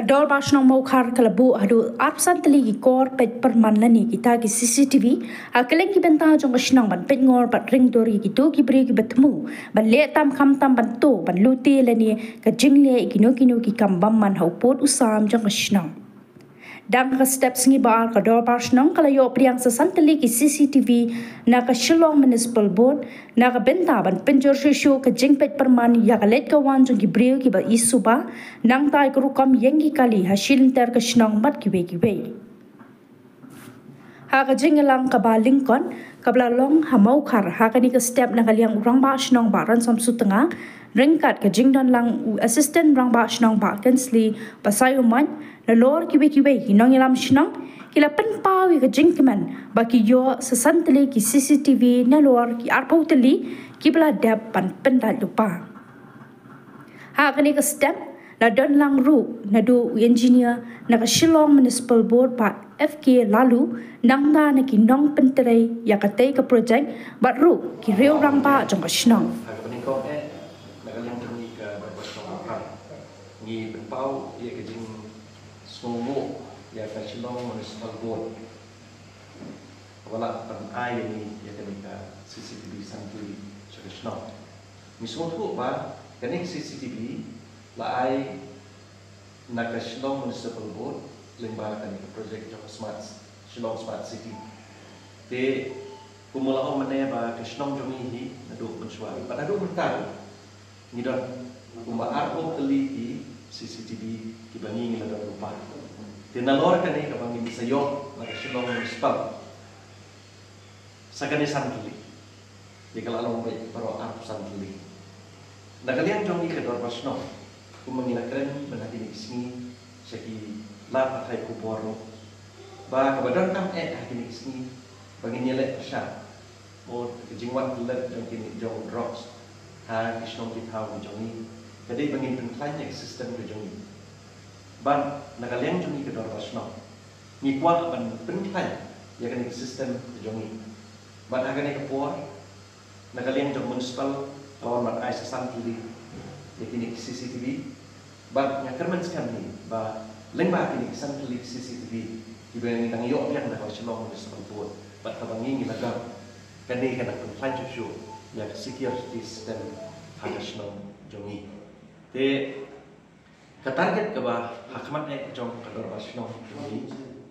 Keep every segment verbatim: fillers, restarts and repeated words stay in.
Dorbar Shnong Mawkhar ka la buh haduh arphew san tylli ki kor peit pyrman lane kita ki C C T V ha kylleng ki bynta jong ka shnong ban peit ngor bad ring dur ïa kito ki briew kiba thmu ban leh tam kham tam ban to ban lute lane ka jingleh ïa kino kino ki kam bymman ha u pud u sam jong ka shnong. Dang ha ka step sngi ba ar ka Dorbar Shnong ka la ïoh pdiang sa san tylli ki C C T V na ka Shillong Municipal Board na ka bynta ban pynjur shuh shuh ka jingpeit pyrman ïa ka leit ka wan jong ki briew kiba i suba, nangta ïa ka rukom ïeng ki kali ha shi lynter ka shnong bad kiwei kiwei. Ha ka jingïalang kaba lyngkot kaba la long ha Mawkhar ha kane ka step na ka liang u Rangbah Shnong Bah Ransom Sutnga, ryngkat ka jingdon lang u Assistant Rangbah Shnong Bah Kingsley Basaiawmoit, nalor kiwei kiwei ki nongïalam shnong, ki la pynpaw ïa ka jingkmen ba ki ïoh sa san tylli ki C C T V nalor ki arphew tylli kiba la dep ban pyndait lypa. Ha kane ka step la don lang ruh naduh u engineer na ka Shillong Municipal Board Bah F K Laloo, nangta na ki nongpyntrei ïa katei ka project bad ruh ki riew rangbah jong ka shnong. Ha kaba nyngkong eh, na ka liang jong ngi ka Dorbar Shnong Mawkhar, ngi pynpaw ïa ka jingsngewnguh ïa ka Shillong Municipal Board kaba la pynai ïa ngi ïa kane ka C C T V san tylli sha ka shnong. Ngi sngewthuh ba kane ka C C T V la ai na ka Shillong Municipal Board lyngba kane ka project jong ka Smart, Shillong Smart City. Te kumba la ong mynne ba ka shnong jong ngi hi naduh mynshuwa bad naduh mynta ngi don kumba arphew tylli ki C C T V kiba ngi ngi la don lypa. Te nalor kane kaba ngi sa ïoh na ka Shillong Municipal sa kane san tylli. Ïa ka la long beit baroh arphew san tylli. Na ka liang jong ngi ka Dorbar Shnong, kumba ngi la kren mynta kine ki sngi sha ki lad pathai khubor ruh, ba kaba donkam eh ha kine ki sngi ba ngin ïaleh pyrshah mo ka jingwan klet jong kine jong drugs ha ki shnong ki thaw ki jong ngi. Ka dei ba ngin pynkhlaiñ ïa ka system ka jong ngi. Bad na ka liang jong ngi ka Dorbar Shnong, ngi kwah ban pynkhlaiñ ïa kane ka system ka jong ngi. Bad ha kane ka por, na ka liang jong municipal ka la wan ban ai sa san tylli ïa kine ki C C T V. Bad nga kyrmen skhem hi ba lyngba kine ki san tylli ki C C T V kiba ngi dang ïoh biang da ka Shillong Municipal Board bad kaba ngi ngi la don, kane kan pynkhlaiñ shuh shuh ïa ka security system ha ka shnong jong ngi. Te ka target kaba ha khmat eh jong ka Dorbar Shnong jong ngi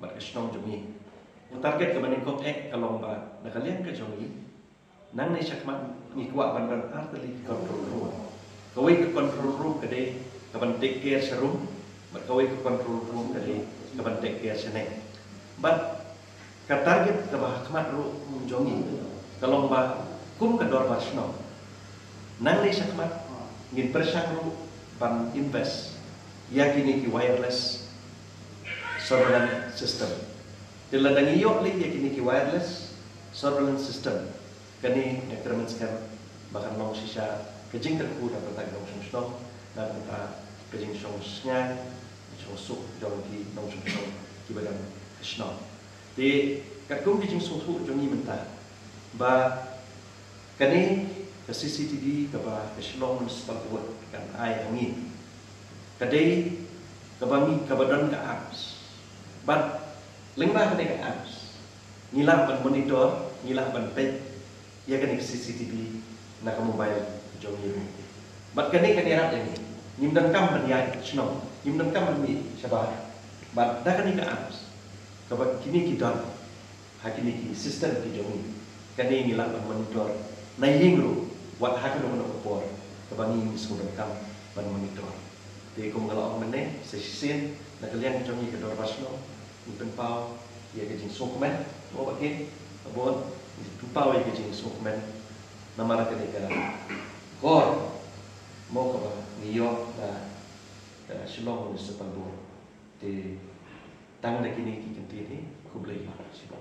bad ka shnong jong ngi, ka target kaba nyngkong eh ka long ba na ka liang ka jong ngi, nangne shakhmat ngi kwah ban don ar tylli ki control room. Kawei ka control room ka dei kaban take care sha Rum, bad kawei ka control room ka dei kaban take care shaneng. Bad ka target kaba ha khmat ruh jong ngi ka long ba kum ka Dorbar Shnong, nangne shakhmat ngin pyrshang ruh ban invest ïa kine ki wireless surveillance system. Te lada ngi ïoh lei ïa kine ki wireless surveillance system, kane nga kyrmen skhem ba kan long shisha ka jingkyrkhu na ka bynta ka nongshong shnong, na ka bynta ka jingshong shngaiñ, jingshong suk jong ki nongshong shnong kiba don ha shnong. Te katkum ka jingsngewthuh jong ngi mynta ba kane ka C C T V kaba ka Shillong Municipal Board kan ai ha ngi, ka dei kaba ngi, kaba don ka apps. Bad lyngba kane ka apps ngi lah ban monitor, ngi lah ban peit ïa kane ka C C T V na ka mobile jong ngi. Bad kane kan ïarap ïa ngi. Ngim donkam ban ïaid shnong, ngim donkam ban mih shabar. Bad da kane ka apps kaba kine ki don ha kine ki system ki jong ngi, kane ngi lah ban monitor na ïing ruh, wat ha kano kano ka por kaba ngi ngi sngewdonkam ban monitor. Te kum nga la ong mynne, sa shisien na ka liang jong ngi ka Dorbar Shnong, ngi pynpaw ïa ka jingsngewkmen, mo ba ki, ka bun, ngi pynpaw ïa ka jingsngewkmen namar kane ka kor, mo kaba ngi ïoh na ka Shillong Municipal Board. Te tang da kine ki kyntien hi, khublei shibun.